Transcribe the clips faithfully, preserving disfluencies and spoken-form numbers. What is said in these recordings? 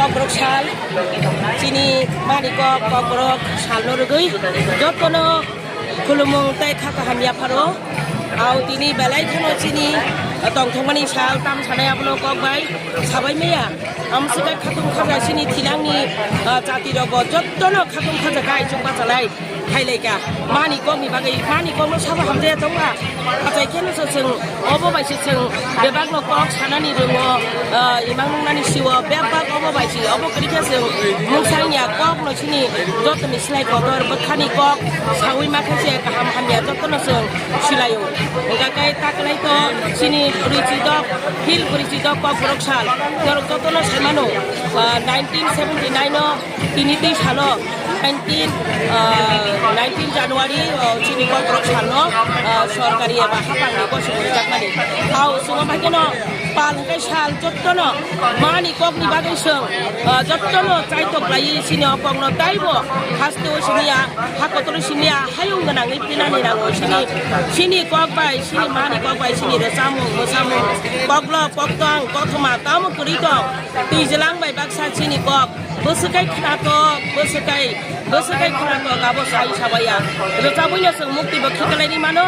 Kokborok sal, chini mani kok, kokborok salno rwgwi jotono khulumung tei kha kaham yapharo. Au tini belai kheno chini tongthokmani sal tam sanai abono kok bai sabai maya. Amswkha khatung khaja chini thinangni, ah, jati rogo jotono khatung khaja kai chuk bachalai. Khailaika. Mani kokni bagwi, mani kokno sabo hamjaya tongma. Achai kheno se chwng obo bai se chwng bebakno kok sanani rwngo, ah, imang nungnani siwo bebak obo bai se obo kwrwi khe chwng mungsangya kokno chini jotoni slai kotor bwkhani kok sawi ma khe se kaham hamya jotono chwng silaio. Hwnkha khe taklai to chini bwrwi chidok, hil bwrwi chidok kokborok sal norok jotono saimano, ah, nineteen seventy nine o Tini tei salo nineteen, ah, nineteen January, oh, chini kokborok salno, ah, sorkari eba hapangni gosok rijakmani. Hao, chwngno bai kheno pal hwnkhe sal jottono mani kokni bagwi chwng, ah, jottono chaitok laiwi chini o kokno taibo hasteo simiya, ha kotoro simiya, hayung gwnangwi pinani nango chini, chini kok bai, chini mani kok bai, chini rwchapmung, mwsamung, koklo, koktong, kothoma, tamo kwrwi tong, twi jwlang bai baksa chini kok. Bwswkai khwnatok, bwswkai, bwswkai khwnatok abo sai sabaiya. Rwchabwino chwng mukti bo khiklai ri mano,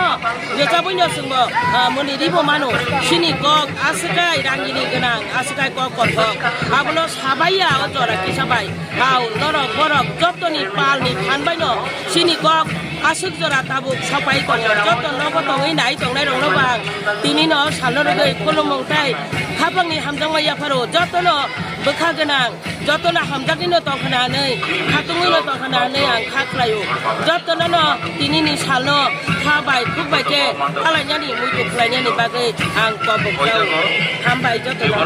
rwchabwino chwngbo, ah, moni ribo mano. Chini kok aswkai rangini gwnang, aswkai kok kothok. Abono sabaiya o jora kisa bai. Hao, norok, borok, jotoni palni phan baino chini kok aswk jora tabuk sapai tongo. Joto nogo tongwi nai tongnai rokno bo ang tinino salno rwgwi khulumung tei khapangni hamjakma yapharo jotono bwkha gwnang. Jotono hamjagwino tongkhna hinwi, khatungwino tongkhna hinwi ang kha khlaio. Jotono no tinini salno kha bai khuk bai khe kalainani muitu khlainani bagwi ang kobok jao. Hambai jotono.